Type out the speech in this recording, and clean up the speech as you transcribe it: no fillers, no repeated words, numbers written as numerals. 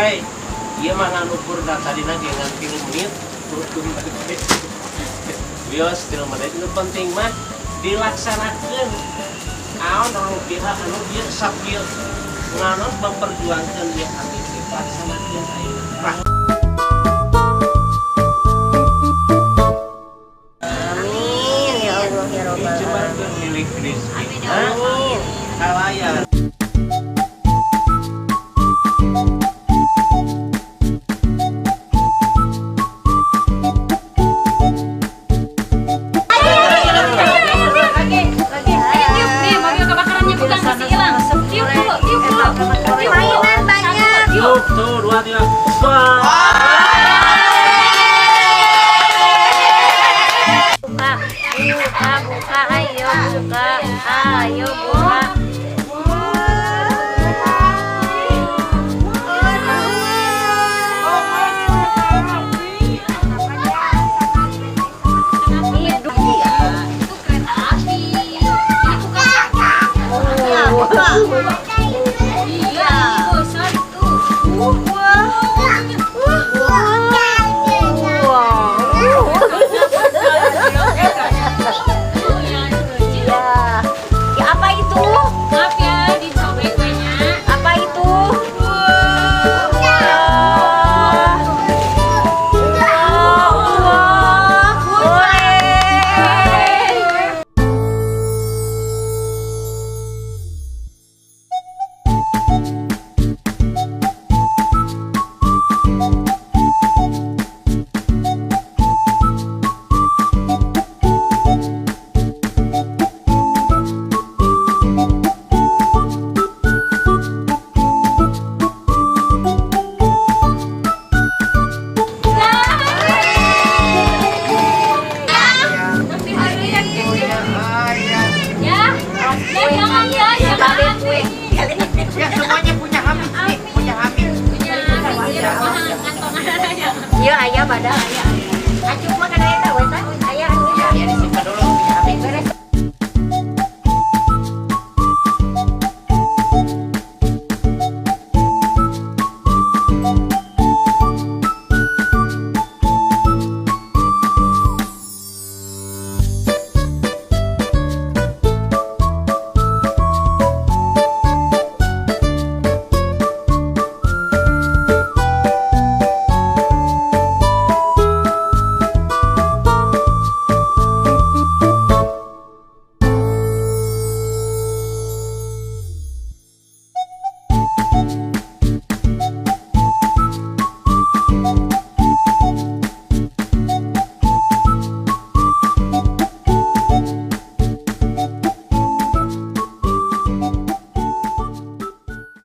We, ieu mah ngan ukur da tadina ge ngan 3 menit. Wios 3 menit, nu penting mah dilaksanakeun. Aon rupiah anu ieu sakieu nganos memperjuangkeun ieu habis dilaksanakeun ayeuna. Amin ya Allah ya Robbal Dijebarkeun alamin. Milik Rizky. Amin. Kalayan. Lagi, lagi. Ayo tiup nih, mobil kebakarannya bukan masih hilang. Tiup dulu, tiup dulu. Tiup dulu. Mainan banyak. Tiup. Tuh, dua, tiga. Wah. Buka, buka, buka, ayo buka, ayo buka. Hidup. Itu kereta api. Ini bukan. Iya, ini besar tuh. Tuh yang kecil. Ya. Ya apa itu? Maaf ya, dicobek kuenya. Apa itu? Wah. Wah. Wah. Hore. Tapi harganya kecil. Ya, ya jangan ya, jangan. Kue. Ya semuanya punya Hamid nih, punya Hamid. Punya ya, kantongan aja. Iya, ayah pada ayah. Acuk mah kan ayah tahu, eta. Ayah anu. Ya, disimpan dulu.